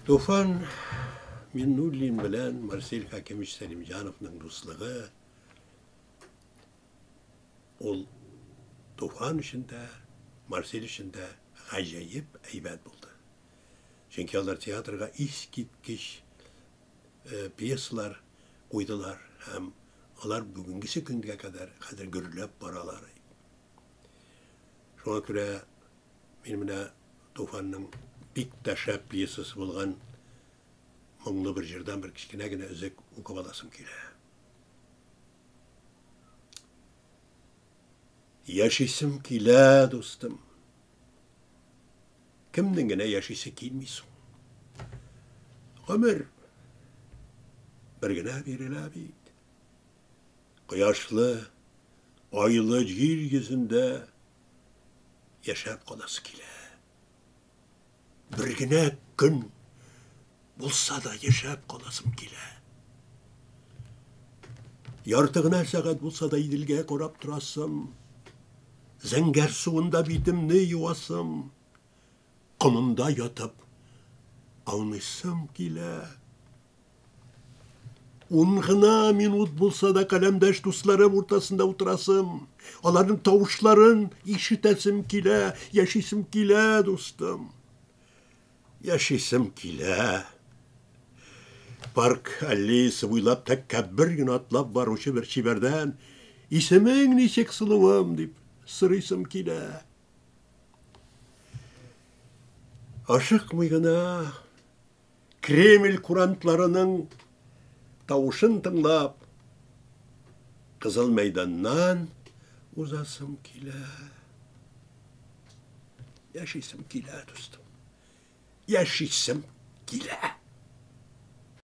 Туфан Миннуллин белән Марсель Хәкимович Сәлимҗановның дуслыгы ул Туфан өчен дә, Марсель өчен дә гаҗәеп әйбәт булды. Чөнки алар театрга искиткеч э, пьесалар куйдылар һәм алар бүгенгесе көнгә кадәр хәзер гөрләп баралар. Шуңа күрә мин менә Туфанның бик тә шәп пьесасы булган Моңлы бер җырдан бер кечкенә генә өзек укып аласым килә. Яшисем килә, дустым. Кемнең генә яшисе килми соң? Гомер бер генә бирелә бит. Кояшлы, айлы җир йөзендә яшәп каласы килә. Бер генә көн булса да яшәп каласым килә. Ярты гына сәгать булса да Иделгә карап торасым, зәңгәр суында битемне юасым, комында ятып ауныйсым килә. Ун гына минут булса да каләмдәш дусларым уртасында утырасым, аларның тавышларын ишетәсем килә, яшисем килә, дустым. Яшисем килә. Парк аллеясы буйлап тәкәббер генә атлап баручы бер чибәрдән Исемең ничек, сылуым? дип сорыйсым килә. Ашыкмый гына Кремль курантларының тавышын тыңлап, Кызыл мәйданнан узасым килә. Яшисем килә, дустым. Яшисем килә.